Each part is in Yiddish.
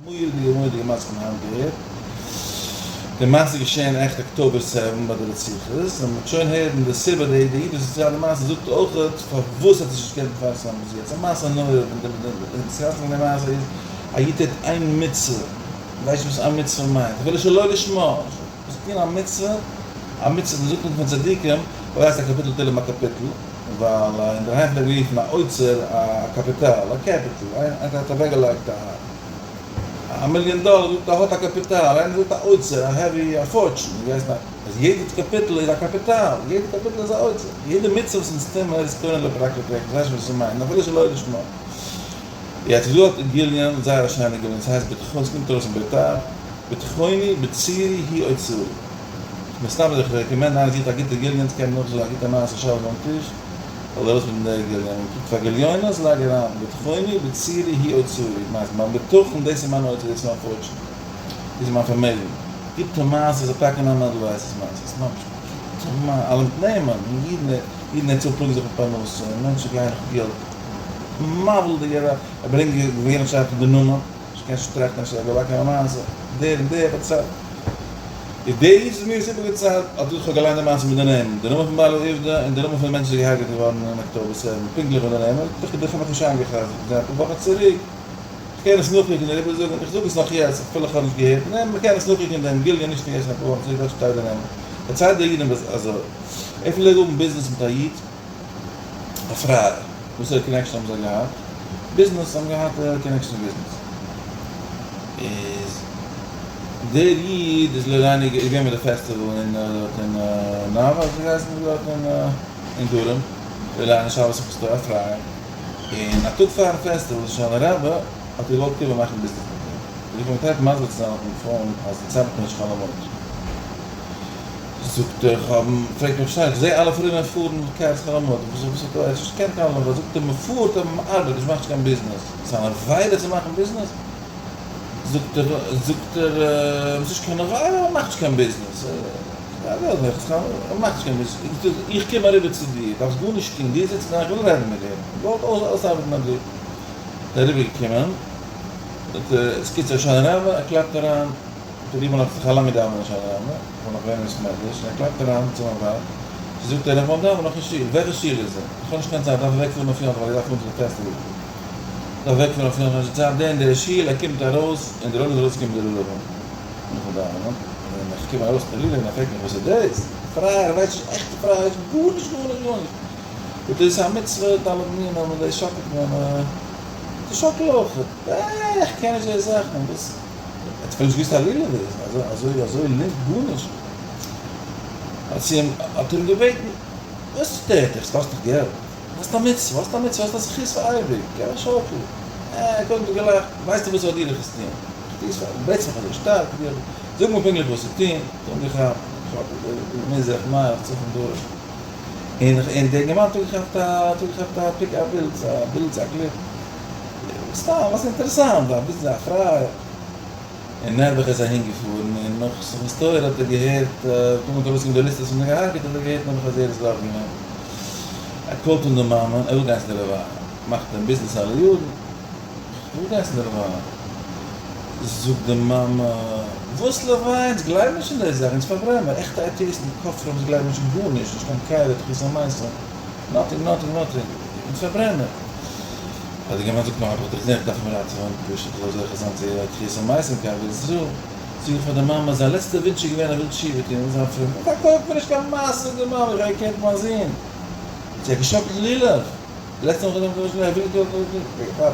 מורא'דיגע מורא'דיגע מעשה פון היינט געהערט. די מעשה איז געשען עכט October 7 ביי די רציחות, און מ'וועט שוין הערן די סיבה, די די איד וואס דערציילט די מעשה זאגט אויכעט פארוואס האט עס נישט געקענט מפרסם זיין ביז יעצט, א מעשה נורא, און די אינטערעסאנטע פון די מעשה איז, א איד טוט איין מצוה, ווייסט נישט וואס איין מצוה מיינט, אפילו שלא לשמה, זאלסט טון א מצוה, א מצוה, מ'זאגט נאך פון צדיקים, וואס הייסט א קאפיטל תהלים א קאפיטל? ווייל אינדערהיים פלעגט מען רופן א אוצר א קאפיטאל, א capital, איינער האט אוועקגעלייגט א מיליאן דאלער, זאגט ער האט א קאפיטאל, איינער זאגט א אוצר, א heavy, א fortune, איך ווייס נישט, אז יעדע קאפיטל איז א קאפיטאל, יעדע קאפיטל איז א אוצר, יעדע מצוה וואס אונז טוען מיר איז קונה לפרק לפרק, איך ווייס נישט וואס עס מיינט, אפילו שלא לשמה. יעצט איז דא א גיליון, זייער א שיינע גיליון, עס הייסט בטחון, עס קומט ארויס אין ביתר, בטחוני בצירי הוא אוצרי. מסתם איז איך recommend איינער זוכט א גוטע גיליון צו קענען נאכזאגן א גוטע מעשה שבת ביים טיש, זאל ער ארויס מיטן דער גיליון, מען קוקט פאר גליונות לייג אריין בטחוני בצירי הוא אוצרי, מיינט מיין בטחון דאס איז מיין אוצר דאס איז מיין fortune דאס איז מיין פארמעגן, גוטע מעשה זיי פאקן אן עדווייסעס מעשות ממש גוטע מעשה אלע מיט נעמען און אידן אידן אין צאל פלאגן זיך מיט פרנסה און מענטשן גייען נאך געלט מבהיל'דיגע ער ברענגט ווערן שייך די נאמען. איך קען נישט טראכטן אפשר האט געבאקן א מעשה, דער און דער פארציילט. איז דער איד וואס מיר עס איבערגעציילט האט געזאגט כ'האב געליינט די מעשה מיט די נעמען, די נאמען פון בעל העובדא און די נאמען פון די מענטש וואס איז געהארגעט געווארן אין October 7, פונקטליך מיט די נעמען, זאגט ער איך האב מיך נישט איינגע'חזר'ט, געזען אפאר וואכן צוריק, כ'קען עס נאכקוקן און איבערזאגן, איך זאג עס נאך יעצט אפילו כ'האב נישט געהערט די נעמען, מ'קען עס נאכקוקן אין דעם גיליון נישט פון יעצט אפאר וואכן צוריק דארט שטייט די נעמען. פארציילט דער איד אים אזוי, ער פלעג האבן ביזנעס מיט א איד, א פרייער, וואסערע connection האבן זיי געהאט? ביזנעס, זיי האבן געהאט connection אין ביזנעס. איז דער איד איז לא עלינו איז געווען מיט די פעסטיוואל אין דארט אין נאווא האט עס געהייסן דארט אין אין דרום, לא עלינו שבת שמחת תורה א פרייער, און א טאג פארן פעסטיוואל הושענא רבה האט ער געוואלט קומען מאכן ביזנעס מיט אים, איז געקומען טרעפן מסביר צו זיין אויפן phone אז די צייט איז נישט חול המועד. זאגט ער, כ'האב, פרעגט מיך שטארק, כ'זעה אלע פרומע פארן מיט cars חול המועד, וואס וואס האט ער נישט געקענט קיין הלכה, זאגט ער, מ'פארט אבער מ'ארבעט נישט, מ'מאכט נישט קיין ביזנעס, ס'איז אן עבירה צו מאכן ביזנעס? זאגט ער, זאגט ער, ס'איז נישט קיין עבירה אבער מ'מאכט נישט קיין ביזנעס, מ'מאכט נישט קיין ביזנעס, איך קום אריבער צו דיר, דארפסט גארנישט טון, דו זיצט און איך וויל רעדן מיט דיר, געוואלט אויסארבעטן א deal, איז אריבער געקומען, זאגט ער, ס'קיצור הושענא רבה, ער קלאפט אריין. דער איבער נאכט זיך א לאנגע דאווענען הושענא רבה, איך בין נאך געווען אין בית מדרש, און ער קלאפט אריין צו מיין ווייב, זי זאגט ער איך ביים דאווענען נאך אין שול, וועלכע שול איז ער? איך האב נישט קיין צייט, דארף אוועק פארן אויף יום טוב ווייל איך דארף פארן צו די פעסטיוואל, דארף אוועק פארן אויף יום טוב, נישט די צייט, דער און דער שול, ער קומט ארויס, און דער עולם איז ארויסגעקומען די לולבים נאכן דאווענען, און איך קום ארויס מיט די לולב און ער פרעגט מיך וואס איז דאס? פרייער, איך ווייס נישט, עכטע פרייער, גארנישט גארנישט גארנישט, זאגט ער דאס איז א מצוה, ד' מינים, און דאס שאקלט מען, דאס שאקל אויך, אה איך קען נישט די זאכן, וואס. ער האט אפילו נישט געוואוסט א לולב איז אזוי אזוי אזוי לינק גארנישט האט זי אים האט ער אים געבעטן וואס שטערט דיך ס'קאסט דיך געלט האסט א מצוה האסט א מצוה האסט א זכות פאר אייביג געב א שאקל אה קודם האט ער געלאכט ווייסטו וואס אדיר איך עס טון איך טו עס פאר דו בעטסט מיך אזוי שטארק זאג מיר פונקטליך וואס צו טון האט אנגעכאפט שאקל די מזרח מערב צפון דרום און און דער אינגערמאן האט אנגעכאפט א האט אנגעכאפט א pic א בילד א בילד א clip סתם ווייל ס'איז אינטערעסאנט א ביסל א פרייע. און נעבעך איז אהין געפארן און נאך שמחת תורה האט ער געהערט ווען מ'האט ארויסגעגעבן די ליסטעס פון די געהארגעטע האט ער געהערט נעבעך אז ער איז דארט געווען. ער call ט אן די מאמע ער וויל גיין צו די לוויה. מאכט דעם ביזנעס אלע יארן. איך וויל גיין צו די לוויה. זאגט די מאמע וואס לוויה אונז גלייבן נישט אין די זאכן אונז פארברענען עכטע אטעאיסטן כופרים וואס גלייבן נישט אין גארנישט נישט קיין קבר תחית המתים nothing nothing nothing אונז פארברענען. האט די גמרא געזאגט נו האב איך דאך געזען איך דארף אים ראטעווען, פשוט איך זאל זוכה זיין צו תחיית המתים קבר ישראל, זאג איך פאר די מאמע זיין לעצטע ווינטש איז געווען ער וויל תשובה טון, וויל זיין פרום, פארקויף מיר נישט קיין מעשה זאגט די מאמע איך האב געקענט מיין זון, זי האט געשאקלט לולב, די לעצטע מאל איך האב וויל און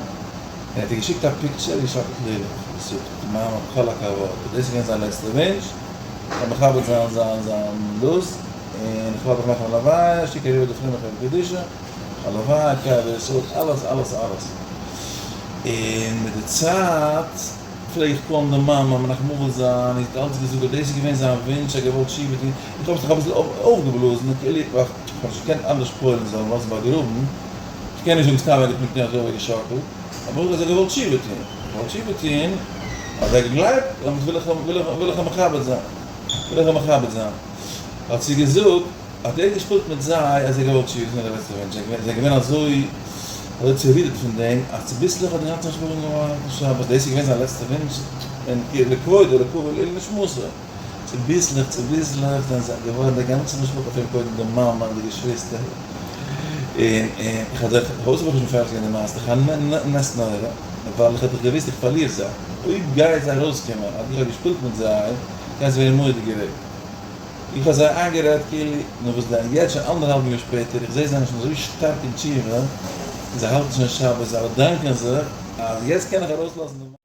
האט איר געשיקט א picture געשאקלט לולב, זאגט די מאמע כל הכבוד, דאס איז געווען זיין לעצטע ווינטש, איך זאל מכבד זיין זיין זיין דאס, און איך לאז דיך מאכן א לוויה, שיק אריבער די פרומע חברה קדישא. הלוואי קבר ישראל אלעס אלעס אלעס. און מיט די צייט פלעג איך call ן די מאמע מנחם אבל זיין, זי האט אלץ געזאגט אז דאס איז געווען זיין ווינטש, ער האט געוואלט תשובה טון, איך האב עס נאך אביסל אויפגעבלאזן, כאילו איך האב נישט געקענט אנדערש פועל'ן זי זאל אים לאזן באגראבן, איך קען נישט זאגן סתם ער האט מיט מיר אזוי געשאקלט, אבער אויך אז ער האט געוואלט תשובה טון, געוואלט תשובה טון, האט ער געגלייבט, דעמאלטס וויל איך אים וויל איך אים מכבד זיין, וויל איך אים מכבד זיין, האט זי געזאגט. האט ער געשפילט מיט זיי אז ער געוואלט תשובה טון די לעצטע ווינטש, זיי זענען געווען אזוי. אזוי צערודערט פון דעם, אז צוביסלעך האט די גאנצע משפחה אנגעהויבן האלטן שבת, דאס איז געווען זיין לעצטע וואונטש, און לכבודו לכבוד לעילוי נשמתו. צוביסלעך צוביסלעך זענען זיי געווארן די גאנצע משפחה פון קודם די מאמע און די געשוויסטער, און און איך האב זיך פארוואס האב איך נישט מפרש געווען די מעשה, איך האב נס נורא, ווייל איך האב דאך געוואוסט איך פארליר זיי, אויב גייט זיי ארויסקומען אז איך האב געשפילט מיט זיי, גייען זיי ווערן מורא'דיג גערעגט. איך האב זיי איינגערעדט כאילו, נו וואס דען, יעצט שוין אנדערהאלבן יאר שפעטער, איך זעה זיי זענען שוין אזוי שטארק אין תשובה, און זיי האלטן שוין שבת, זיי אלע דאנקען זיך אז יעצט קען איך ארויסלאזן די.